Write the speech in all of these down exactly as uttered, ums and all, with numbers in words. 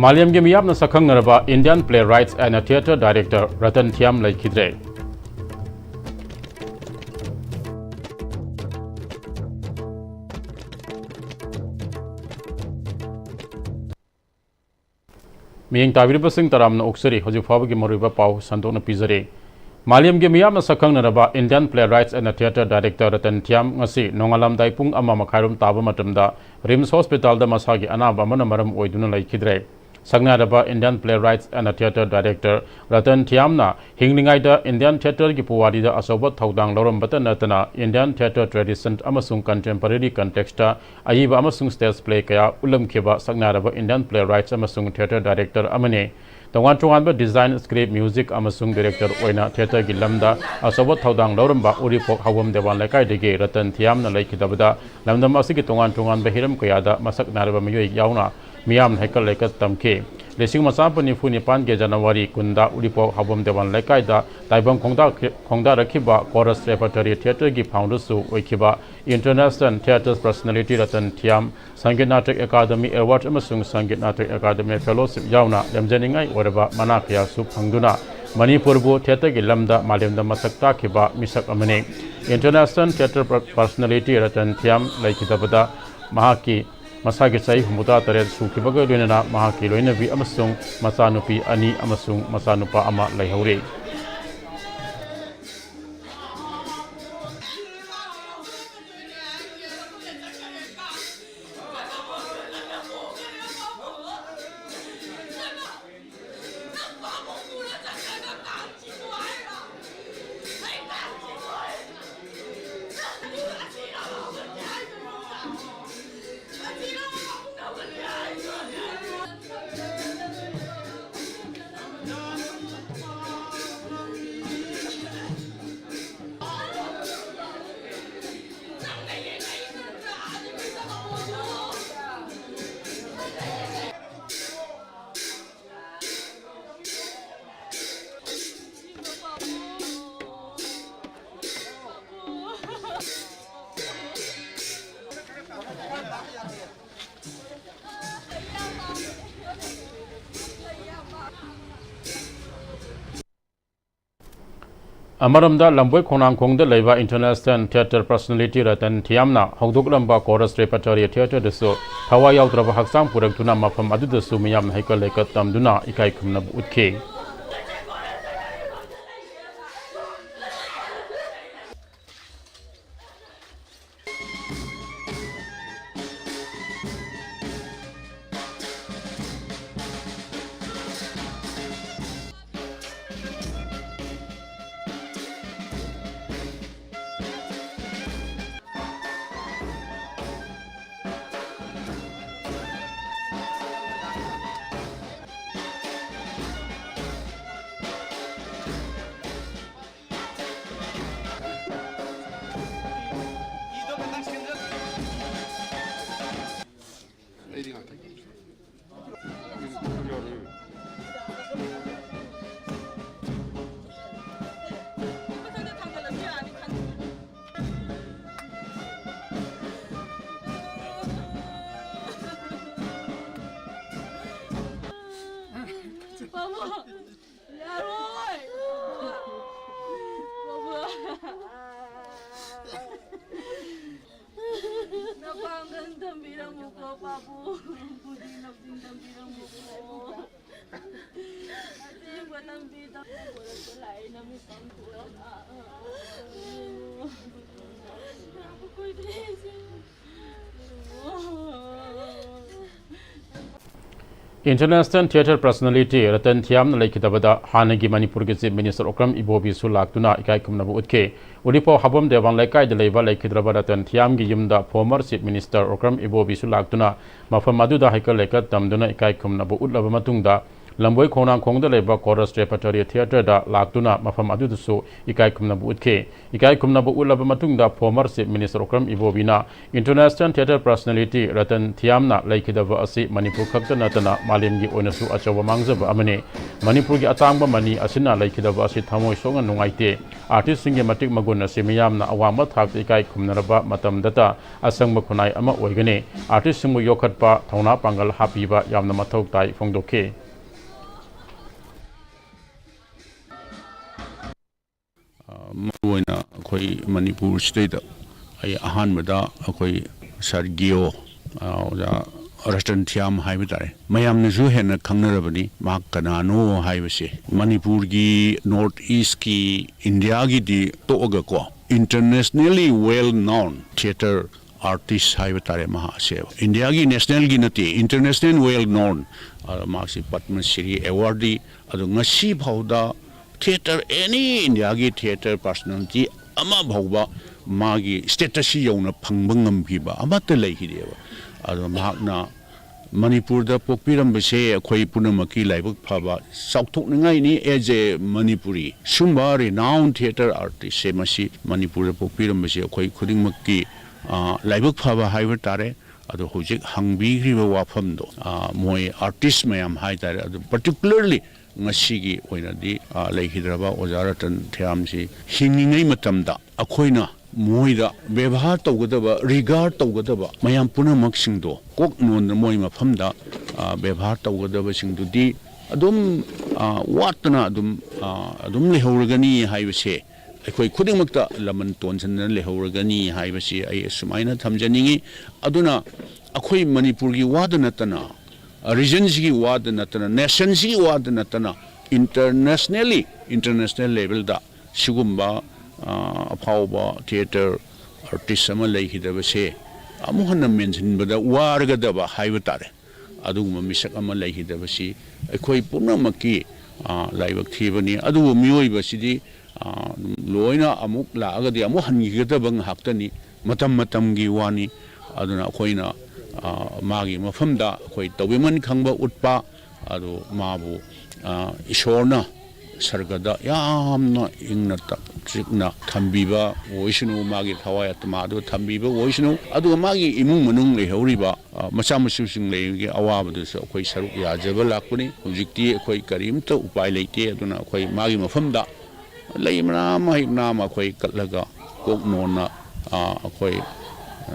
ꯃꯥꯂꯦꯝꯒꯤ ꯃꯤꯌꯥꯝꯅ ꯁꯛꯈꯪꯅꯔꯕ Indian playwrights and theatre director Ratan ꯊꯤꯌꯥꯝ ꯂꯩꯈꯤꯗ꯭ꯔꯦ꯫ ꯃꯤꯠꯌꯦꯡ ꯇꯥꯕꯤꯔꯤꯕꯁꯤꯡ ꯇꯔꯥꯝꯅ ꯑꯣꯛꯆꯔꯤ꯫ ꯍꯧꯖꯤꯛ ꯐꯥꯎꯕꯒꯤ ꯃꯔꯨꯑꯣꯏꯕ ꯄꯥꯎ ꯁꯟꯗꯣꯛꯅ ꯄꯤꯖꯔꯤ꯫ ꯃꯥꯂꯦꯝꯒꯤ ꯃꯤꯌꯥꯝꯅ ꯁꯛꯈꯪꯅꯔꯕ Indian playwrights and theatre director Ratan ꯊꯤꯌꯥꯝ ꯉꯁꯤ ꯅꯣꯡꯉꯥꯜꯂꯝꯗꯥꯏ ꯄꯨꯡ ꯑꯃ ꯃꯈꯥꯏꯔꯣꯝ ꯇꯥꯕ ꯃꯇꯝꯗ ꯔꯤꯝꯁ ꯍꯣꯁꯄꯤꯇꯥꯜꯗ ꯃꯁꯥꯒꯤ ꯑꯅꯥꯕ ꯑꯃꯅ ꯃꯔꯝ ꯑꯣꯏꯗꯨꯅ ꯂꯩꯈꯤꯗ꯭ꯔꯦ꯫ ꯁꯛꯅꯥꯏꯔꯕ Indian playwrights and theatre director Ratan ꯊꯤꯌꯥꯝꯅ ꯍꯤꯡꯂꯤꯉꯩꯗ Indian theatreꯒꯤ ꯄꯨꯋꯥꯔꯤꯗ ꯑꯆꯧꯕ ꯊꯧꯗꯥꯡ ꯂꯧꯔꯝꯕꯇ ꯅꯠꯇꯅ Indian theatre tradition ꯑꯃꯁꯨꯡ contemporary contextꯇ ꯑꯏꯕ ꯑꯃꯁꯨꯡ stage play ꯀꯌꯥ ꯎꯠꯂꯝꯈꯤꯕ ꯁꯛꯅꯥꯏꯔꯕ Indian playwrights ꯑꯃꯁꯨꯡ theatre director ꯑꯃꯅꯤ꯫ ꯇꯣꯉꯥꯟ ꯇꯣꯉꯥꯟꯕ design, script, music ꯑꯃꯁꯨꯡ director ꯑꯣꯏꯅ theatreꯒꯤ ꯂꯝꯗ ꯑꯆꯧꯕ ꯊꯧꯗꯥꯡ ꯂꯧꯔꯝꯕ ꯎꯔꯤꯄꯣꯛ ꯍꯥꯎꯕꯝ ꯗꯦꯋꯥꯟ ꯂꯩꯀꯥꯏꯗꯒꯤ ꯔꯇꯟ ꯊꯤꯌꯥꯝꯅ ꯂꯩꯈꯤꯗꯕꯗ ꯂꯝꯗꯝ ꯑꯁꯤꯒꯤ ꯇꯣꯉꯥꯟ ꯇꯣꯉꯥꯟꯕ ꯍꯤꯔꯝ ꯀꯌꯥꯗ ꯃꯁꯛ ꯅꯥꯏꯔꯕ ꯃꯤꯑꯣꯏ ꯌꯥꯎꯅ ꯃꯤꯌꯥꯝꯅ ꯍꯩꯀꯠ ꯂꯩꯀꯠ ꯇꯝꯈꯤ꯫ ꯂꯤꯁꯤꯡ ꯑꯃ ꯆꯥꯃꯥꯄꯟ ꯅꯤꯐꯨ ꯅꯤꯄꯥꯟꯒꯤ ꯖꯅꯋꯥꯔꯤ ꯀꯨꯟꯗ ꯎꯔꯤꯄꯣꯛ ꯍꯥꯎꯕꯝ ꯗꯦꯋꯥꯟ ꯂꯩꯀꯥꯏꯗ ꯇꯥꯏꯕꯪ ꯈꯣꯡꯗꯥ-, ꯈꯣꯡꯗꯥꯔꯛꯈꯤꯕ Chorus Repertory Theatreꯒꯤ founderꯁꯨ ꯑꯣꯏꯈꯤꯕ International Theatre Personality ꯔꯇꯟ ꯊꯤꯌꯥꯝ ꯁꯪꯒꯤꯠ ꯅꯥꯇꯛ ꯑꯦꯀꯥꯗꯃꯤ ꯑꯦꯋꯥꯔꯗ ꯑꯃꯁꯨꯡ ꯁꯪꯒꯤꯠ ꯅꯥꯇꯛ ꯑꯦꯀꯥꯗꯃꯤ ꯐꯦꯂꯣꯁꯤꯞ ꯌꯥꯎꯅ ꯂꯦꯝꯖꯅꯤꯡꯉꯥꯏ ꯑꯣꯏꯔꯕ ꯃꯅꯥ ꯀꯌꯥꯁꯨ ꯐꯪꯗꯨꯅ ꯃꯅꯤꯄꯨꯔꯕꯨ theatreꯒꯤ ꯂꯝꯗ ꯃꯥꯂꯦꯝꯗ ꯃꯁꯛ ꯇꯥꯛꯈꯤꯕ ꯃꯤꯁꯛ ꯑꯃꯅꯤ꯫ International Theatre Per-, Personality Ratan ꯊꯤꯌꯥꯝ ꯂꯩꯈꯤꯗꯕꯗ ꯃꯍꯥꯛꯀꯤ ꯃꯁꯥꯒꯤ ꯆꯍꯤ ꯍꯨꯝꯐꯨꯇꯔꯥ ꯇꯔꯦꯠ ꯁꯨꯈꯤꯕꯒ ꯂꯣꯏꯅꯅ ꯃꯍꯥꯛꯀꯤ ꯂꯣꯏꯅꯕꯤ ꯑꯃꯁꯨꯡ ꯃꯆꯥꯅꯨꯄꯤ ꯑꯅꯤ ꯑꯃꯁꯨꯡ ꯃꯆꯥꯅꯨꯄꯥ ꯑꯃ ꯂꯩꯍꯧꯔꯤ꯫ ꯑꯃꯔꯣꯝꯗ, ꯂꯝꯕꯣꯏ ꯈꯣꯡꯅꯥꯡꯈꯣꯡꯗ ꯂꯩꯕ International Theatre Personality Ratan ꯊꯤꯌꯥꯝꯅ ꯍꯧꯗꯣꯛꯂꯝꯕ Chorus Repertory Theatre ꯗꯁꯨ ꯊꯋꯥꯏ ꯌꯥꯎꯗ꯭ꯔꯕ ꯍꯛꯆꯥꯡ ꯄꯨꯔꯛꯇꯨꯅ ꯃꯐꯝ ꯑꯗꯨꯗꯁꯨ ꯃꯤꯌꯥꯝꯅ ꯍꯩꯀꯠ ꯂꯩꯀꯠ ꯇꯝꯗꯨꯅ ꯏꯀꯥꯏ ꯈꯨꯝꯅꯕ ꯎꯠꯈꯤ꯫ ꯑꯩꯗꯤ ꯉꯥꯛꯇꯪ ꯌꯥꯎꯔꯣꯏ꯫ ꯌꯥꯔꯣꯏ꯫ ꯅꯄꯥꯡꯒꯜ ꯊꯝꯕꯤꯔꯝꯃꯨꯀꯣ, ꯄꯥꯕꯨꯡ꯫ ꯄꯨꯗꯤ ꯂꯧꯁꯤꯡ ꯊꯝꯕꯤꯔꯝꯃꯨꯀꯣ꯫ ꯑꯇꯦꯟꯕ ꯂꯝꯕꯤꯗ ꯄꯨꯔꯛꯄ ꯂꯥꯛꯏ, ꯅꯃꯤꯠ ꯄꯥꯡꯊꯣꯛꯑꯒ꯫ ꯌꯥꯝ ꯀꯨꯏꯔꯦ ꯑꯩꯁꯦ꯫ International Theatre Personality ꯔꯇꯟ ꯊꯤꯌꯥꯝꯅ ꯂꯩꯈꯤꯗꯕꯗ ꯍꯥꯟꯅꯒꯤ ꯃꯅꯤꯄꯨꯔꯒꯤ Chief Minister ꯑꯣꯀ꯭ꯔꯝ ꯏꯕꯣꯕꯤꯁꯨ ꯂꯥꯛꯇꯨꯅ ꯏꯀꯥꯏ ꯈꯨꯝꯅꯕ ꯎꯠꯈꯤ꯫ ꯎꯔꯤꯄꯣꯛ ꯍꯥꯕꯣꯝ ꯗꯦꯋꯥꯟ ꯂꯩꯀꯥꯏꯗ ꯂꯩꯕ ꯂꯩꯈꯤꯗ꯭ꯔꯕ ꯔꯇꯟ ꯊꯤꯌꯥꯝꯒꯤ ꯌꯨꯝꯗ former Chief Minister ꯑꯣꯀ꯭ꯔꯝ ꯏꯕꯣꯕꯤꯁꯨ ꯂꯥꯛꯇꯨꯅ ꯃꯐꯝ ꯑꯗꯨꯗ ꯍꯩꯀꯠ ꯂꯩꯀꯠ ꯇꯝꯗꯨꯅ ꯏꯀꯥꯏ ꯈꯨꯝꯅꯕ ꯎꯠꯂꯕ ꯃꯇꯨꯡꯗ, ꯂꯝꯕꯣꯏ ꯈꯣꯡꯅꯥꯡꯈꯣꯡꯗ ꯂꯩꯕ Chorus Repertory Theatre ꯗ ꯂꯥꯛꯇꯨꯅ ꯃꯐꯝ ꯑꯗꯨꯗꯁꯨ ꯏꯀꯥꯏ ꯈꯨꯝꯅꯕ ꯎꯠꯈꯤ꯫ ꯏꯀꯥꯏ ꯈꯨꯝꯅꯕ ꯎꯠꯂꯕ ꯃꯇꯨꯡꯗ, former Chief Minister Okram ꯏꯕꯣꯕꯤꯅ International Theatre Personality Ratan ꯊꯤꯌꯥꯝꯅ ꯂꯩꯈꯤꯗꯕ ꯑꯁꯤ ꯃꯅꯤꯄꯨꯔ ꯈꯛꯇ ꯅꯠꯇꯅ ꯃꯥꯂꯦꯝꯒꯤ ꯑꯣꯏꯅꯁꯨ ꯑꯆꯧꯕ ꯃꯥꯡꯖꯕ ꯑꯃꯅꯤ꯫ ꯃꯅꯤꯄꯨꯔꯒꯤ ꯑꯇꯥꯡꯕ ꯃꯅꯤ ꯑꯁꯤꯅ ꯂꯩꯈꯤꯗꯕ ꯑꯁꯤ ꯊꯃꯣꯏ ꯁꯣꯛꯅ ꯅꯨꯡꯉꯥꯏꯇꯦ꯫ Artist ꯁꯤꯡꯒꯤ ꯃꯇꯤꯛ ꯃꯒꯨꯟ ꯑꯁꯤ ꯃꯤꯌꯥꯝꯅ ꯑꯋꯥꯡꯕ ꯊꯥꯛꯇ ꯏꯀꯥꯏ ꯈꯨꯝꯅꯔꯕ ꯃꯇꯝꯗꯇ ꯑꯁꯪꯕ ꯈꯨꯟꯅꯥꯏ ꯑꯃ ꯑꯣꯏꯒꯅꯤ꯫ Artist ꯁꯤꯡꯕꯨ ꯌꯣꯛꯈꯠꯄ, ꯊꯧꯅꯥ ꯄꯥꯡꯒꯜ ꯍꯥꯞꯄꯤꯕ ꯌꯥꯝꯅ ꯃꯊꯧ ꯇꯥꯏ ꯐꯣꯡꯗꯣꯛꯈꯤ꯫ ꯃꯔꯨꯑꯣꯏꯅ ꯑꯩꯈꯣꯏ ꯃꯅꯤꯄꯨꯔꯁꯤꯗꯩꯗ ꯑꯩ ꯑꯍꯥꯟꯕꯗ ꯑꯩꯈꯣꯏ ꯁꯥꯔ ꯒꯤꯌꯣ, ꯑ, ꯑꯣꯖꯥ ꯔꯇꯟ ꯊꯤꯌꯥꯝ ꯍꯥꯏꯕ ꯇꯥꯔꯦ, ꯃꯌꯥꯝꯅꯁꯨ ꯍꯦꯟꯅ ꯈꯪꯅꯔꯕꯅꯤ꯫ ꯃꯍꯥꯛ ꯀꯅꯥꯅꯣ ꯍꯥꯏꯕꯁꯦ, ꯃꯅꯤꯄꯨꯔꯒꯤ, ꯅꯣꯔꯠ ꯏꯁꯀꯤ, ꯏꯟꯗꯤꯌꯥꯒꯤꯗꯤ ꯇꯣꯛꯑꯒꯀꯣ, internationally well known theatre artist ꯍꯥꯏꯕ ꯇꯥꯔꯦ꯫ ꯃꯍꯥꯛꯁꯦ ꯏꯟꯗꯤꯌꯥꯒꯤ ꯅꯦꯁꯅꯦꯜꯒꯤ ꯅꯠꯇꯦ, international well known꯫ ꯑꯗꯣ ꯃꯍꯥꯛꯁꯤ ꯄꯗꯃ ꯁ꯭ꯔꯤ ꯑꯦꯋꯥꯔꯗꯤ꯫ ꯑꯗꯣ ꯉꯁꯤ ꯐꯥꯎꯗ ꯊꯤꯌꯦꯇꯔ, ꯑꯦꯅꯤ ꯏꯟꯗꯤꯌꯥꯒꯤ ꯊꯤꯌꯦꯇꯔ ꯄꯔꯁꯅꯦꯂꯤꯇꯤ ꯑꯃ ꯐꯥꯎꯕ ꯃꯥꯒꯤ ꯁ꯭ꯇꯦꯇꯁꯁꯤ ꯌꯧꯅ ꯐꯪꯕ ꯉꯝꯈꯤꯕ ꯑꯃꯠꯇ ꯂꯩꯈꯤꯗꯦꯕ꯫ ꯑꯗꯣ ꯃꯍꯥꯛꯅ ꯃꯅꯤꯄꯨꯔꯗ ꯄꯣꯛꯄꯤꯔꯝꯕꯁꯦ ꯑꯩꯈꯣꯏ ꯄꯨꯝꯅꯃꯛꯀꯤ ꯂꯥꯏꯕꯛ ꯐꯕ, ꯆꯥꯎꯊꯣꯛꯅꯤꯡꯉꯥꯏꯅꯤ꯫ As a Manipuri, ꯁꯨꯝꯕ renowned theatre artistꯁꯦ, ꯃꯁꯤ ꯃꯅꯤꯄꯨꯔꯗ ꯄꯣꯛꯄꯤꯔꯝꯕꯁꯦ ꯑꯩꯈꯣꯏ ꯈꯨꯗꯤꯡꯃꯛꯀꯤ, ꯑ, ꯂꯥꯏꯕꯛ ꯐꯕ ꯍꯥꯏꯕ ꯇꯥꯔꯦ꯫ ꯑꯗꯣ ꯍꯧꯖꯤꯛ ꯍꯪꯕꯤꯈ꯭ꯔꯤꯕ ꯋꯥꯐꯝꯗꯣ, ꯑ, ꯃꯣꯏ ꯑꯥꯔꯇꯤꯁ ꯃꯌꯥꯝ ꯍꯥꯏ ꯇꯥꯔꯦ, ꯑꯗꯨ particularly ꯉꯁꯤꯒꯤ ꯑꯣꯏꯅꯗꯤ, ꯑ, ꯂꯩꯈꯤꯗ꯭ꯔꯕ ꯑꯣꯖꯥ ꯔꯇꯟ ꯊꯤꯌꯥꯝꯁꯤ ꯍꯤꯡꯂꯤꯉꯩ ꯃꯇꯝꯗ ꯑꯩꯈꯣꯏꯅ ꯃꯣꯏꯗ ꯕꯦꯕꯥꯔ ꯇꯧꯒꯗꯕ, regard ꯇꯧꯒꯗꯕ ꯃꯌꯥꯝ ꯄꯨꯝꯅꯃꯛꯁꯤꯡꯗꯣ ꯀꯣꯛ ꯅꯣꯟꯗ ꯃꯣꯏ ꯃꯐꯝꯗ, ꯑ, ꯕꯦꯕꯥꯔ ꯇꯧꯒꯗꯕꯁꯤꯡꯗꯨꯗꯤ ꯑꯗꯨꯝ, ꯑ, ꯋꯥꯠꯇꯅ ꯑꯗꯨꯝ, ꯑ, ꯑꯗꯨꯝ ꯂꯩꯍꯧꯔꯒꯅꯤ ꯍꯥꯏꯕꯁꯦ, ꯑꯩꯈꯣꯏ ꯈꯨꯗꯤꯡꯃꯛꯇ ꯂꯃꯟ ꯇꯣꯟꯁꯤꯟꯗꯅ ꯂꯩꯍꯧꯔꯒꯅꯤ ꯍꯥꯏꯕꯁꯤ ꯑꯩ ꯑꯁꯨꯃꯥꯏꯅ ꯊꯝꯖꯅꯤꯡꯏ꯫ ꯑꯗꯨꯅ ꯑꯩꯈꯣꯏ ꯃꯅꯤꯄꯨꯔꯒꯤ ꯋꯥꯗ ꯅꯠꯇꯅ, ꯔꯤꯖꯟꯁꯤꯒꯤ ꯋꯥꯗ ꯅꯠꯇꯅ, ꯅꯦꯁꯟꯁꯤꯒꯤ ꯋꯥꯗ ꯅꯠꯇꯅ, internationally, international levelꯗ ꯁꯤꯒꯨꯝꯕ, ꯑ, ꯑꯐꯥꯎꯕ ꯊꯤꯌꯦꯇꯔ ꯑꯥꯔꯇꯤꯁ ꯑꯃ ꯂꯩꯈꯤꯗꯕꯁꯦ ꯑꯃꯨꯛ ꯍꯟꯅ ꯃꯦꯟꯁꯤꯟꯕꯗ ꯋꯥꯔꯒꯗꯕ ꯍꯥꯏꯕ ꯇꯥꯔꯦ꯫ ꯑꯗꯨꯒꯨꯝꯕ ꯃꯤꯁꯛ ꯑꯃ ꯂꯩꯈꯤꯗꯕꯁꯤ ꯑꯩꯈꯣꯏ ꯄꯨꯝꯅꯃꯛꯀꯤ, ꯑ, ꯂꯥꯏꯕꯛ ꯊꯤꯕꯅꯤ꯫ ꯑꯗꯨꯕꯨ ꯃꯤꯑꯣꯏꯕꯁꯤꯗꯤ, ꯑ, ꯂꯣꯏꯅ ꯑꯃꯨꯛ ꯂꯥꯛꯑꯒꯗꯤ ꯑꯃꯨꯛ ꯍꯟꯈꯤꯒꯗꯕ ꯉꯥꯛꯇꯅꯤ, ꯃꯇꯝ ꯃꯇꯝꯒꯤ ꯋꯥꯅꯤ꯫ ꯑꯗꯨꯅ ꯑꯩꯈꯣꯏꯅ, ꯑ, ꯃꯥꯒꯤ ꯃꯐꯝꯗ ꯑꯩꯈꯣꯏ ꯇꯧꯕꯤꯃꯟ ꯈꯪꯕ ꯎꯠꯄ, ꯑꯗꯨ ꯃꯥꯕꯨ, ꯑ, ꯏꯁꯣꯔꯅ ꯁꯔꯒꯗ ꯌꯥꯝꯅ ꯏꯪꯅ ꯇꯞ-, ꯆꯤꯛꯅ ꯊꯝꯕꯤꯕ ꯑꯣꯏꯁꯅꯨ, ꯃꯥꯒꯤ ꯊꯋꯥꯏ ꯑꯇꯃꯥꯗꯨ ꯊꯝꯕꯤꯕ ꯑꯣꯏꯁꯅꯨ꯫ ꯑꯗꯨꯒ ꯃꯥꯒꯤ ꯏꯃꯨꯡ ꯃꯅꯨꯡ ꯂꯩꯍꯧꯔꯤꯕ, ꯑ, ꯃꯆꯥ ꯃꯁꯨꯁꯤꯡ ꯂꯩꯕꯒꯤ ꯑꯋꯥꯕꯗꯨꯁꯨ ꯑꯩꯈꯣꯏ ꯁꯔꯨꯛ ꯌꯥꯖꯕ ꯂꯥꯛꯄꯅꯤ꯫ ꯍꯧꯖꯤꯛꯇꯤ ꯑꯩꯈꯣꯏ ꯀꯔꯤꯝꯇ ꯎꯄꯥꯏ ꯂꯩꯇꯦ꯫ ꯑꯗꯨꯅ ꯑꯩꯈꯣꯏ ꯃꯥꯒꯤ ꯃꯐꯝꯗ ꯂꯩ ꯃꯅꯥ ꯑꯃ, ꯍꯩ ꯃꯅꯥ ꯑꯃ ꯑꯩꯈꯣꯏ ꯀꯠꯂꯒ ꯀꯣꯛ ꯅꯣꯟꯅ, ꯑ, ꯑꯩꯈꯣꯏ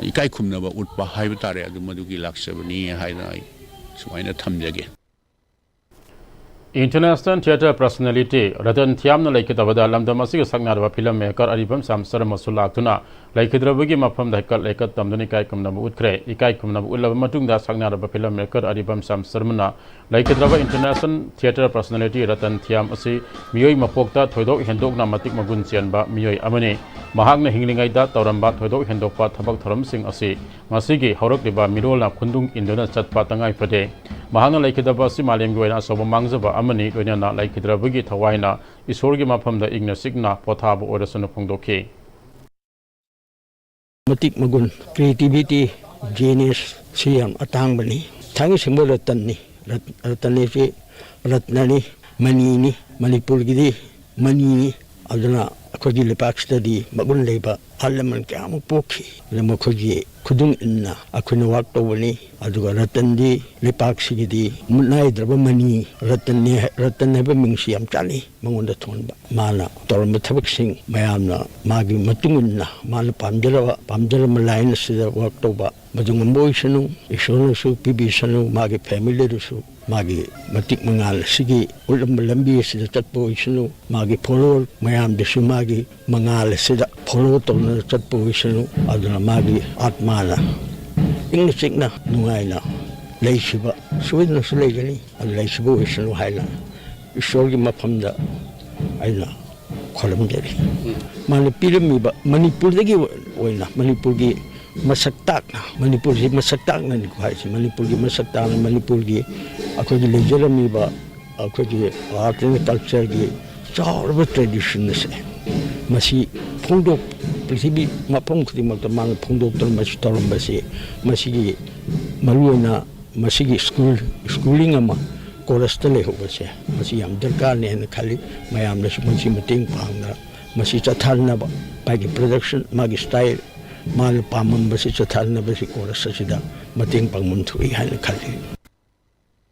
ꯏꯀꯥꯏ ꯈꯨꯝꯅꯕ ꯎꯠꯄ ꯍꯥꯏꯕ ꯇꯥꯔꯦ, ꯑꯗꯨ ꯃꯗꯨꯒꯤ ꯂꯥꯛꯆꯕꯅꯤ ꯍꯥꯏꯅ ꯑꯩ ꯁꯨꯃꯥꯏꯅ ꯊꯝꯖꯒꯦ꯫ International Theatre Personality ꯔꯇꯟ ꯊꯤꯌꯥꯝꯅ ꯂꯩꯈꯤꯗꯕꯗ ꯂꯝꯗꯝ ꯑꯁꯤꯒꯤ ꯁꯛꯅꯥꯏꯔꯕ film maker ꯑꯔꯤꯕꯝ ꯁ꯭ꯌꯥꯝ ꯁꯔꯃꯁꯨ ꯂꯥꯛꯇꯨꯅ ꯂꯩꯈꯤꯗ꯭ꯔꯕꯒꯤ ꯃꯐꯝꯗ ꯍꯩꯀꯠ ꯂꯩꯀꯠ ꯇꯝꯗꯨꯅ ꯏꯀꯥꯏ ꯈꯨꯝꯅꯕ ꯎꯠꯈ꯭ꯔꯦ꯫ ꯏꯀꯥꯏ ꯈꯨꯝꯅꯕ ꯎꯠꯂꯕ ꯃꯇꯨꯡꯗ ꯁꯛꯅꯥꯏꯔꯕ film maker ꯑꯔꯤꯕꯝ ꯁ꯭ꯌꯥꯝ ꯁꯔꯃꯅ ꯂꯩꯈꯤꯗ꯭ꯔꯕ International Theatre Personality ꯔꯇꯟ ꯊꯤꯌꯥꯝ ꯑꯁꯤ ꯃꯤꯑꯣꯏ ꯃꯄꯣꯛꯇ ꯊꯣꯏꯗꯣꯛ ꯍꯦꯟꯗꯣꯛꯅ ꯃꯇꯤꯛ ꯃꯒꯨꯟ ꯆꯦꯟꯕ ꯃꯤꯑꯣꯏ ꯑꯃꯅꯤ꯫ ꯃꯍꯥꯛꯅ ꯍꯤꯡꯂꯤꯉꯩꯗ ꯇꯧꯔꯝꯕ ꯊꯣꯏꯗꯣꯛ ꯍꯦꯟꯗꯣꯛꯄ ꯊꯕꯛ ꯊꯧꯔꯝꯁꯤꯡ ꯑꯁꯤ ꯉꯁꯤꯒꯤ ꯍꯧꯔꯛꯂꯤꯕ ꯃꯤꯔꯣꯜꯅ ꯈꯨꯟꯗꯨꯡ ꯏꯟꯗꯨꯅ ꯆꯠꯄ ꯇꯉꯥꯏ ꯐꯗꯦ꯫ ꯃꯍꯥꯛꯅ ꯂꯩꯈꯤꯗꯕ ꯑꯁꯤ ꯃꯥꯂꯦꯝꯒꯤ ꯑꯣꯏꯅ ꯑꯆꯧꯕ ꯃꯥꯡꯖꯕ ꯑꯃꯅꯤ, ꯂꯣꯏꯅꯅ ꯂꯩꯈꯤꯗ꯭ꯔꯕꯒꯤ ꯊꯋꯥꯏꯅ ꯏꯁꯣꯔꯒꯤ ꯃꯐꯝꯗ ꯏꯪꯅ ꯆꯤꯛꯅ ꯄꯣꯊꯥꯕ ꯑꯣꯏꯔꯁꯅꯨ ꯐꯣꯡꯗꯣꯛꯈꯤ꯫ ꯃꯇꯤꯛ ꯃꯒꯨꯟ, creativity, genius ꯁꯤ ꯌꯥꯝ ꯑꯇꯥꯡꯕꯅꯤ꯫ ꯊꯥꯡꯒꯩ ꯁꯦꯡꯕ ꯔꯇꯟꯅꯤ꯫ ꯔꯠ-, ꯔꯇꯟ ꯍꯥꯏꯁꯤ ꯔꯠꯅꯅꯤ, ꯃꯅꯤꯅꯤ, ꯃꯅꯤꯄꯨꯔꯒꯤꯗꯤ ꯃꯅꯤꯅꯤ꯫ ꯑꯗꯨꯅ ꯑꯩꯈꯣꯏꯒꯤ ꯂꯩꯄꯥꯛꯁꯤꯗꯗꯤ ꯃꯒꯨꯟ ꯂꯩꯕ ꯑꯍꯜ ꯂꯃꯟ ꯀꯌꯥ ꯑꯃ ꯄꯣꯛꯈꯤ꯫ ꯑꯗꯨ ꯃꯈꯣꯏꯒꯤ ꯈꯨꯗꯨꯡ ꯏꯟꯅ ꯑꯩꯈꯣꯏꯅ work ꯇꯧꯕꯅꯤ꯫ ꯑꯗꯨꯒ ꯔꯇꯟꯗꯤ ꯂꯩꯄꯥꯛꯁꯤꯒꯤꯗꯤ ꯃꯨꯠ ꯅꯥꯏꯗ꯭ꯔꯕ ꯃꯅꯤ ꯔꯇꯟꯅꯤ ꯍꯥꯏ-, ꯔꯇꯟ ꯍꯥꯏꯕ ꯃꯤꯡꯁꯤ ꯌꯥꯝ ꯆꯥꯅꯩ ꯃꯉꯣꯟꯗ ꯊꯣꯟꯕ꯫ ꯃꯥꯅ ꯇꯧꯔꯝꯕ ꯊꯕꯛꯁꯤꯡ ꯃꯌꯥꯝꯅ ꯃꯥꯒꯤ ꯃꯇꯨꯡ ꯏꯟꯅ ꯃꯥꯅ ꯄꯥꯝꯖꯔꯕ, ꯄꯥꯝꯖꯔꯝꯕ line ꯑꯁꯤꯗ work ꯇꯧꯕ ꯃꯗꯨ ꯉꯝꯕ ꯑꯣꯏꯁꯅꯨ꯫ ꯏꯁꯣꯔꯅꯁꯨ ꯄꯤꯕꯤꯁꯅꯨ꯫ ꯃꯥꯒꯤ family ꯗꯁꯨ ꯃꯥꯒꯤ ꯃꯇꯤꯛ ꯃꯉꯥꯜ ꯑꯁꯤꯒꯤ ꯎꯠꯂꯝꯕ ꯂꯝꯕꯤ ꯑꯁꯤꯗ ꯆꯠꯄ ꯑꯣꯏꯁꯅꯨ꯫ ꯃꯥꯒꯤ follower ꯃꯌꯥꯝꯗꯁꯨ ꯃꯥꯒꯤ ꯃꯉꯥꯜ ꯑꯁꯤꯗ follow ꯇꯧꯅ ꯆꯠꯄ ꯑꯣꯏꯁꯅꯨ꯫ ꯑꯗꯨꯅ ꯃꯥꯒꯤ ꯑꯥꯠꯃꯥꯅ ꯏꯪꯅ ꯆꯤꯛꯅ ꯅꯨꯡꯉꯥꯏꯅ ꯂꯩꯈꯤꯕ ꯁꯣꯏꯗꯅꯁꯨ ꯂꯩꯒꯅꯤ꯫ ꯑꯗꯨ ꯂꯩꯈꯤꯕ ꯑꯣꯏꯁꯅꯨ ꯍꯥꯏꯅ ꯏꯁꯣꯔꯒꯤ ꯃꯐꯝꯗ ꯑꯩꯅ ꯈꯣꯏꯔꯝꯖꯔꯤ꯫ ꯃꯥꯅ ꯄꯤꯔꯝꯃꯤꯕ ꯃꯅꯤꯄꯨꯔꯗꯒꯤ ꯑꯣꯏꯅ ꯃꯅꯤꯄꯨꯔꯒꯤ ꯃꯁꯛ ꯇꯥꯛꯅ, ꯃꯅꯤꯄꯨꯔꯁꯤ ꯃꯁꯛ ꯇꯥꯛꯅꯅꯤꯀꯣ ꯍꯥꯏꯁꯦ, ꯃꯅꯤꯄꯨꯔꯒꯤ ꯃꯁꯛ ꯇꯥꯛꯅ, ꯃꯅꯤꯄꯨꯔꯒꯤ ꯑꯩꯈꯣꯏꯒꯤ ꯂꯩꯖꯔꯝꯃꯤꯕ ꯑꯩꯈꯣꯏꯒꯤ art and culture ꯒꯤ ꯆꯥꯎꯔꯕ tradition ꯑꯁꯦ, ꯃꯁꯤ ꯐꯣꯡꯗꯣꯛ-, ꯄ꯭ꯔꯤꯊꯤꯕꯤ ꯃꯐꯝ ꯈꯨꯗꯤꯡꯃꯛꯇ ꯃꯥꯅ ꯐꯣꯡꯗꯣꯛꯇꯨꯅ ꯃꯁꯤ ꯇꯧꯔꯝꯕꯁꯤ, ꯃꯁꯤꯒꯤ ꯃꯔꯨꯑꯣꯏꯅ ꯃꯁꯤꯒꯤ school, schooling ꯑꯃ chorus ꯇ ꯂꯩꯍꯧꯕꯁꯦ, ꯃꯁꯤ ꯌꯥꯝ ꯗꯔꯀꯥꯔꯅꯦ ꯍꯥꯏꯅ ꯈꯜꯂꯤ꯫ ꯃꯌꯥꯝꯅꯁꯨ ꯃꯁꯤ ꯃꯇꯦꯡ ꯄꯥꯡꯗꯅ ꯃꯁꯤ ꯆꯠꯊꯍꯟꯅꯕ, ꯃꯥꯒꯤ production, ꯃꯥꯒꯤ style, ꯃꯥꯅ ꯄꯥꯝꯃꯝꯕꯁꯤ ꯆꯠꯊꯍꯟꯅꯕꯁꯤ chorus ꯑꯁꯤꯗ ꯃꯇꯦꯡ ꯄꯥꯡꯐꯝ ꯊꯣꯛꯏ ꯍꯥꯏꯅ ꯈꯜꯂꯤ꯫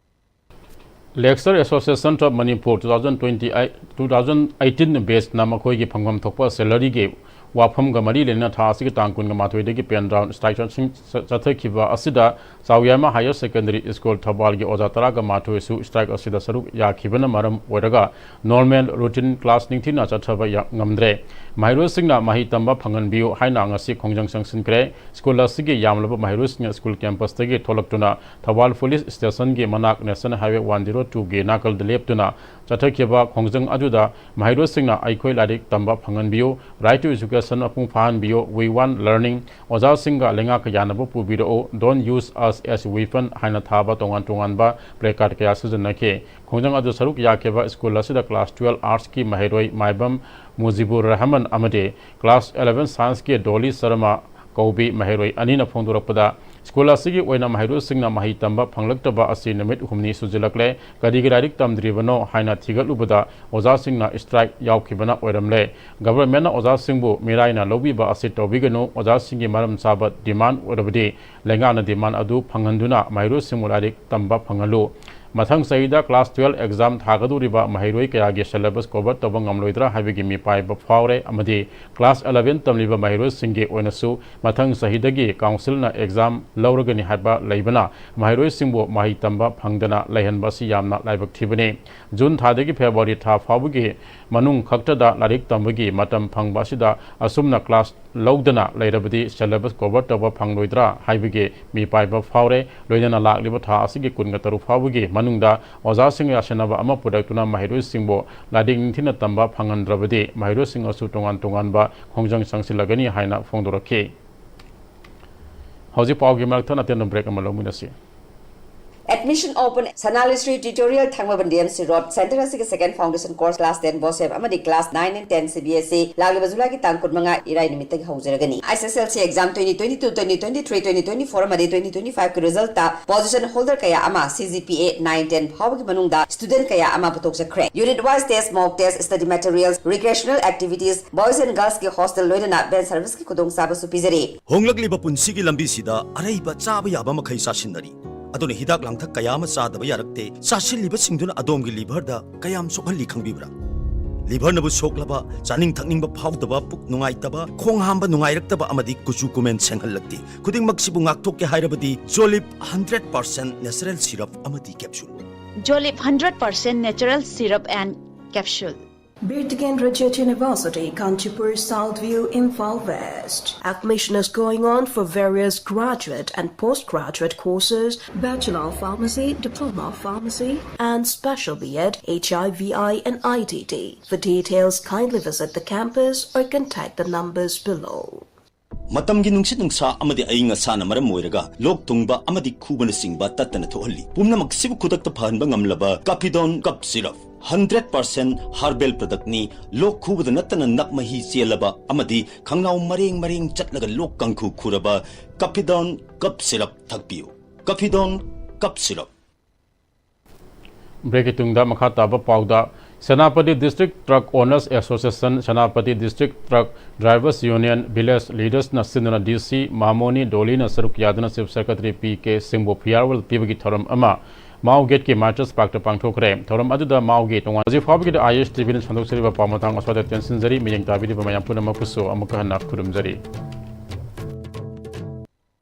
Lecturer Association of Manipur two thousand twenty, two thousand eighteen batch ꯅ ꯃꯈꯣꯏꯒꯤ ꯐꯪꯐꯝ ꯊꯣꯛꯄ salary ꯒꯤ ꯋꯥꯐꯝꯒ ꯃꯔꯤ ꯂꯩꯅꯅ ꯊꯥ ꯑꯁꯤꯒꯤ ꯇꯥꯡ ꯀꯨꯟꯒ ꯃꯥꯊꯣꯏꯗꯒꯤ ꯄꯦꯟ ꯗꯥꯎꯟ ꯁ꯭ꯇ꯭ꯔꯥꯏꯛ ꯆꯠꯊꯈꯤꯕ ꯑꯁꯤꯗ ꯆꯥꯎꯌꯥꯏꯃ ꯍꯥꯌꯔ ꯁꯦꯀꯦꯟꯗꯔꯤ ꯁ꯭ꯀꯨꯜ ꯊꯧꯕꯥꯜꯒꯤ ꯑꯣꯖꯥ ꯇꯔꯥꯒ ꯃꯥꯊꯣꯏꯁꯨ ꯁ꯭ꯇ꯭ꯔꯥꯏꯛ ꯑꯁꯤꯗ ꯁꯔꯨꯛ ꯌꯥꯈꯤꯕꯅ ꯃꯔꯝ ꯑꯣꯏꯔꯒ ꯅꯣꯔꯃꯦꯜ ꯔꯨꯇꯤꯟ ꯀ꯭ꯂꯥꯁ ꯅꯤꯡꯊꯤꯅ ꯆꯠꯊꯕ ꯉꯝꯗ꯭ꯔꯦ꯫ ꯃꯍꯩꯔꯣꯏꯁꯤꯡꯅ ꯃꯍꯩ ꯇꯝꯕ ꯐꯪꯍꯟꯕꯤꯌꯨ ꯍꯥꯏꯅ ꯉꯁꯤ ꯈꯣꯡꯖꯪ ꯆꯪꯁꯤꯟꯈ꯭ꯔꯦ꯫ ꯁ꯭ꯀꯨꯜ ꯑꯁꯤꯒꯤ ꯌꯥꯝꯂꯕ ꯃꯍꯩꯔꯣꯏꯁꯤꯡꯅ ꯁ꯭ꯀꯨꯜ ꯀꯦꯝꯄꯁꯇꯒꯤ ꯊꯣꯛꯂꯛꯇꯨꯅ ꯊꯧꯕꯥꯜ ꯄꯨꯂꯤꯁ ꯁ꯭ꯇꯦꯁꯟꯒꯤ ꯃꯅꯥꯛ ꯅꯦꯁꯅꯦꯜ ꯍꯥꯏꯋꯦ ꯋꯥꯟ ꯖꯤꯔꯣ ꯇꯨꯒꯤ ꯅꯥꯀꯜꯗ ꯂꯦꯞꯇꯨꯅ ꯆꯠꯊꯈꯤꯕ ꯈꯣꯡꯖꯪ ꯑꯗꯨꯗ ꯃꯍꯩꯔꯣꯏꯁꯤꯡꯅ ꯑꯩꯈꯣꯏ ꯂꯥꯏꯔꯤꯛ ꯇꯝꯕ ꯐꯪꯍꯟꯕꯤꯌꯨ, right to education ꯃꯄꯨꯡ ꯐꯥꯍꯟꯕꯤꯌꯨ, we want learning, ꯑꯣꯖꯥꯁꯤꯡꯒ ꯂꯩꯉꯥꯛꯀ ꯌꯥꯅꯕ ꯄꯨꯕꯤꯔꯛꯎ, don't use us as weapon ꯍꯥꯏꯅ ꯊꯥꯕ ꯇꯣꯉꯥꯟ ꯇꯣꯉꯥꯟꯕ placard ꯀꯌꯥ ꯁꯤꯖꯤꯟꯅꯈꯤ꯫ ꯈꯣꯡꯖꯪ ꯑꯗꯨ ꯁꯔꯨꯛ ꯌꯥꯈꯤꯕ ꯁ꯭ꯀꯨꯜ ꯑꯁꯤꯗ class twelve arts ꯀꯤ ꯃꯍꯩꯔꯣꯏ ꯃꯥꯏꯕꯝ ꯃꯨꯖꯤꯕꯨꯔ ꯔꯍꯃꯟ ꯑꯃꯗꯤ class eleven science ꯀꯤ ꯗꯣꯂꯤ ꯁꯔꯃ ꯀꯧꯕꯤ ꯃꯍꯩꯔꯣꯏ ꯑꯅꯤꯅ ꯐꯣꯡꯗꯣꯔꯛꯄꯗ, ꯁ꯭ꯀꯨꯜ ꯑꯁꯤꯒꯤ ꯑꯣꯏꯅ ꯃꯍꯩꯔꯣꯏꯁꯤꯡꯅ ꯃꯍꯩ ꯇꯝꯕ ꯐꯪꯂꯛꯇꯕ ꯑꯁꯤ ꯅꯨꯃꯤꯠ ꯍꯨꯝꯅꯤ ꯁꯨꯖꯤꯜꯂꯛꯂꯦ, ꯀꯔꯤꯒꯤ ꯂꯥꯏꯔꯤꯛ ꯇꯝꯗ꯭ꯔꯤꯕꯅꯣ ꯍꯥꯏꯅ ꯊꯤꯒꯠꯂꯨꯕꯗ ꯑꯣꯖꯥꯁꯤꯡꯅ ꯁ꯭ꯇ꯭ꯔꯥꯏꯛ ꯌꯥꯎꯈꯤꯕꯅ ꯑꯣꯏꯔꯝꯂꯦ꯫ ꯒꯚꯔꯟꯃꯦꯟꯠꯅ ꯑꯣꯖꯥꯁꯤꯡꯕꯨ ꯃꯤꯔꯥꯏꯅ ꯂꯧꯕꯤꯕ ꯑꯁꯤ ꯇꯧꯕꯤꯒꯅꯨ, ꯑꯣꯖꯥꯁꯤꯡꯒꯤ ꯃꯔꯝ ꯆꯥꯕ ꯗꯤꯃꯥꯟ ꯑꯣꯏꯔꯕꯗꯤ ꯂꯩꯉꯥꯛꯅ ꯗꯤꯃꯥꯟ ꯑꯗꯨ ꯐꯪꯍꯟꯗꯨꯅ ꯃꯍꯩꯔꯣꯏꯁꯤꯡꯕꯨ ꯂꯥꯏꯔꯤꯛ ꯇꯝꯕ ꯐꯪꯍꯜꯂꯨ꯫ ꯃꯊꯪ ꯆꯍꯤꯗ class twelve exam ꯊꯥꯒꯗꯧꯔꯤꯕ ꯃꯍꯩꯔꯣꯏ ꯀꯌꯥꯒꯤ syllabus cover ꯇꯧꯕ ꯉꯝꯂꯣꯏꯗ꯭ꯔꯥ ꯍꯥꯏꯕꯒꯤ ꯃꯤꯄꯥꯏꯕ ꯐꯥꯎꯔꯦ ꯑꯃꯗꯤ class eleven ꯇꯝꯂꯤꯕ ꯃꯍꯩꯔꯣꯏꯁꯤꯡꯒꯤ ꯑꯣꯏꯅꯁꯨ ꯃꯊꯪ ꯆꯍꯤꯗꯒꯤ council ꯅ exam ꯂꯧꯔꯒꯅꯤ ꯍꯥꯏꯕ ꯂꯩꯕꯅ ꯃꯍꯩꯔꯣꯏꯁꯤꯡꯕꯨ ꯃꯍꯩ ꯇꯝꯕ ꯐꯪꯗꯅ ꯂꯩꯍꯟꯕ ꯑꯁꯤ ꯌꯥꯝꯅ ꯂꯥꯏꯕꯛ ꯊꯤꯕꯅꯤ꯫ ꯖꯨꯟ ꯊꯥꯗꯒꯤ ꯐꯦꯕ꯭ꯔꯨꯋꯥꯔꯤ ꯊꯥ ꯐꯥꯎꯕꯒꯤ ꯃꯅꯨꯡ ꯈꯛꯇꯗ ꯂꯥꯏꯔꯤꯛ ꯇꯝꯕꯒꯤ ꯃꯇꯝ ꯐꯪꯕ ꯑꯁꯤꯗ ꯑꯁꯨꯝꯅ class ꯂꯧꯗꯅ ꯂꯩꯔꯕꯗꯤ syllabus cover ꯇꯧꯕ ꯐꯪꯂꯣꯏꯗ꯭ꯔꯥ ꯍꯥꯏꯕꯒꯤ ꯃꯤꯄꯥꯏꯕ ꯐꯥꯎꯔꯦ꯫ ꯂꯣꯏꯅꯅ ꯂꯥꯛꯂꯤꯕ ꯊꯥ ꯑꯁꯤꯒꯤ ꯀꯨꯟꯒ ꯇꯔꯨꯛ ꯐꯥꯎꯕꯒꯤ ꯃꯅꯨꯡꯗ ꯑꯣꯖꯥꯁꯤꯡ ꯌꯥꯁꯤꯟꯅꯕ ꯑꯃ ꯄꯨꯔꯛꯇꯨꯅ ꯃꯍꯩꯔꯣꯏꯁꯤꯡꯕꯨ ꯂꯥꯏꯔꯤꯛ ꯅꯤꯡꯊꯤꯅ ꯇꯝꯕ ꯐꯪꯍꯟꯗ꯭ꯔꯕꯗꯤ ꯃꯍꯩꯔꯣꯏꯁꯤꯡ ꯑꯁꯨ ꯇꯣꯉꯥꯟ ꯇꯣꯉꯥꯟꯕ ꯈꯣꯡꯖꯪ ꯆꯪꯁꯤꯜꯂꯒꯅꯤ ꯍꯥꯏꯅ ꯐꯣꯡꯗꯣꯔꯛꯈꯤ꯫ ꯍꯧꯖꯤꯛ ꯄꯥꯎꯒꯤ ꯃꯔꯛꯇ ꯑꯇꯦꯟꯕ break ꯑꯃ ꯂꯧꯃꯤꯟꯅꯁꯤ꯫ Admission open, Sanalishri Tutorial, ꯊꯥꯡꯃꯩꯕꯟ D M C Road, center ꯑꯁꯤꯒꯤ second foundation course class ten BOSEP ꯑꯃꯗꯤ class nine and ten C B S E ꯂꯥꯛꯂꯤꯕ ꯖꯨꯂꯥꯏꯒꯤ ꯇꯥꯡ ꯀꯨꯟꯃꯉꯥ ꯏꯔꯥꯏ ꯅꯨꯃꯤꯠꯇꯒꯤ ꯍꯧꯖꯔꯒꯅꯤ꯫ S S L C exam twenty twenty-two, twenty twenty-three, twenty twenty-four ꯑꯃꯗꯤ twenty twenty-five ꯀꯤ result ꯇ position holder ꯀꯌꯥ ꯑꯃ C G P A nine ten ꯐꯥꯎꯕꯒꯤ ꯃꯅꯨꯡꯗ student ꯀꯌꯥ ꯑꯃ ꯄꯨꯊꯣꯛꯆꯈ꯭ꯔꯦ꯫ Unit wise test, mock test, study materials, recreational activities, boys and girls ꯀꯤ hostel ꯂꯣꯏꯅꯅ van service ꯀꯤ ꯈꯨꯗꯣꯡꯆꯥꯕꯁꯨ ꯄꯤꯖꯔꯤ꯫ ꯍꯣꯡꯂꯛꯂꯤꯕ ꯄꯨꯟꯁꯤꯒꯤ ꯂꯝꯕꯤꯁꯤꯗ ꯑꯔꯩꯕ ꯆꯥꯕ ꯌꯥꯕ ꯃꯈꯩ ꯆꯥꯁꯤꯟꯅꯔꯤ꯫ ꯑꯗꯨꯅ ꯍꯤꯗꯥꯛ ꯂꯥꯡꯊꯛ ꯀꯌꯥ ꯑꯃ ꯆꯥꯗꯕ ꯌꯥꯔꯛꯇꯦ꯫ ꯆꯥꯁꯤꯜꯂꯤꯕꯁꯤꯡꯗꯨꯅ ꯑꯗꯣꯝꯒꯤ liver ꯗ ꯀꯌꯥꯝ ꯁꯣꯛꯍꯜꯂꯤ ꯈꯪꯕꯤꯕ꯭ꯔꯥ? ꯂꯤꯚꯔꯅꯕꯨ ꯁꯣꯛꯂꯕ, ꯆꯥꯅꯤꯡ ꯊꯛꯅꯤꯡꯕ ꯐꯥꯎꯗꯕ, ꯄꯨꯛ ꯅꯨꯡꯉꯥꯏꯇꯕ, ꯈꯣꯡ ꯍꯥꯝꯕ ꯅꯨꯡꯉꯥꯏꯔꯛꯇꯕ ꯑꯃꯗꯤ ꯀꯨꯆꯨ ꯀꯨꯃꯦꯟ ꯁꯦꯡꯍꯜꯂꯛꯇꯦ꯫ ꯈꯨꯗꯤꯡꯃꯛꯁꯤꯕꯨ ꯉꯥꯛꯊꯣꯛꯀꯦ ꯍꯥꯏꯔꯕꯗꯤ ꯖꯣꯂꯤꯞ ꯍꯟꯗ꯭ꯔꯦꯠ ꯄꯥꯔꯁꯦꯟ ꯅꯦꯆꯔꯦꯜ ꯁꯤꯔꯞ ꯑꯃꯗꯤ capsule. Jolip hundred percent natural syrup and capsule. Birketugend Rajya University, Kanchipur, South View, Imphal West. Admission is going on for various graduate and postgraduate courses, Bachelor of Pharmacy, Diploma of Pharmacy, and Special B.Ed, H I V I and I T T. For details, kindly visit the campus or contact the numbers below. ꯃꯇꯝꯒꯤ ꯅꯨꯡꯁꯤꯠ ꯅꯨꯡꯁꯥ ꯑꯃꯗꯤ ꯑꯏꯪ ꯑꯁꯥꯅ ꯃꯔꯝ ꯑꯣꯏꯔꯒ ꯂꯣꯛ ꯊꯨꯡꯕ ꯑꯃꯗꯤ ꯈꯨꯕꯅꯆꯤꯡꯕ ꯇꯠꯇꯅ ꯊꯣꯛꯍꯜꯂꯤ꯫ ꯄꯨꯝꯅꯃꯛꯁꯤꯕꯨ ꯈꯨꯗꯛꯇ ꯐꯍꯟꯕ ꯉꯝꯂꯕ ꯀꯥꯐꯤꯗꯣꯟ ꯀꯞ ꯁꯤꯔꯞ ꯍꯟꯗ꯭ꯔꯦꯠ ꯄꯥꯔꯁꯦꯟ ꯍꯔꯕꯦꯜ ꯄ꯭ꯔꯗꯛꯅꯤ꯫ ꯂꯣꯛ ꯈꯨꯕꯗ ꯅꯠꯇꯅ ꯅꯞ ꯃꯍꯤ ꯆꯦꯜꯂꯕ ꯑꯃꯗꯤ ꯈꯪꯅꯥꯎ ꯃꯔꯦꯡ ꯃꯔꯦꯡ ꯆꯠꯂꯒ ꯂꯣꯛ ꯀꯥꯡꯈꯨ ꯈꯨꯔꯕ ꯀꯥꯐꯤꯗꯣꯟ ꯀꯞ ꯁꯤꯔꯞ ꯊꯛꯄꯤꯌꯨ꯫ ꯀꯥꯐꯤꯗꯣꯟ ꯀꯞ ꯁꯤꯔꯞ꯫ ꯕ꯭ꯔꯦꯛꯀꯤ ꯇꯨꯡꯗ ꯃꯈꯥ ꯇꯥꯕ ꯄꯥꯎꯗ, Senapati district truck owners association, Senapati district truck drivers union, village ꯂꯤꯗꯔꯁꯅ ꯁꯤꯟꯗꯨꯅ ꯗꯤ ꯁꯤ ꯃꯍꯥꯃꯣꯅꯤ ꯗꯣꯂꯤꯅ ꯁꯔꯨꯛ ꯌꯥꯗꯨꯅ ꯆꯤꯐ ꯁꯦꯀ꯭ꯔꯦꯇꯔꯤ ꯄꯤ ꯀꯦ ꯁꯤꯡꯕꯨ ꯐꯤꯌꯥꯔꯋꯦꯜ ꯄꯤꯕꯒꯤ ꯊꯧꯔꯝ ꯑꯃ ꯃꯥꯎ ꯒꯦꯠꯀꯤ ꯃꯥꯔꯇꯔꯁ ꯄꯥꯔꯛꯇ ꯄꯥꯡꯊꯣꯛꯈ꯭ꯔꯦ꯫ ꯊꯧꯔꯝ ꯑꯗꯨꯗ ꯃꯥꯎꯒꯤ ꯇꯣꯉꯥꯟ ꯍꯧꯖꯤꯛ ꯐꯥꯎꯕꯒꯤꯗꯤ ꯑꯥꯏ ꯑꯦꯁ ꯇꯤ ꯚꯤꯅ ꯁꯟꯗꯣꯛꯆꯔꯤꯕ ꯄꯥꯎ ꯃꯊꯥꯡ ꯑꯁ꯭ꯋꯥꯏꯗ ꯇꯦꯟꯁꯤꯟꯖꯔꯤ꯫ ꯃꯤꯠꯌꯦꯡ ꯇꯥꯕꯤꯔꯤꯕ ꯃꯌꯥꯝ ꯄꯨꯝꯅꯃꯛꯄꯨꯁꯨ ꯑꯃꯨꯛꯀ ꯍꯟꯅ ꯈꯨꯔꯨꯝꯖꯔꯤ꯫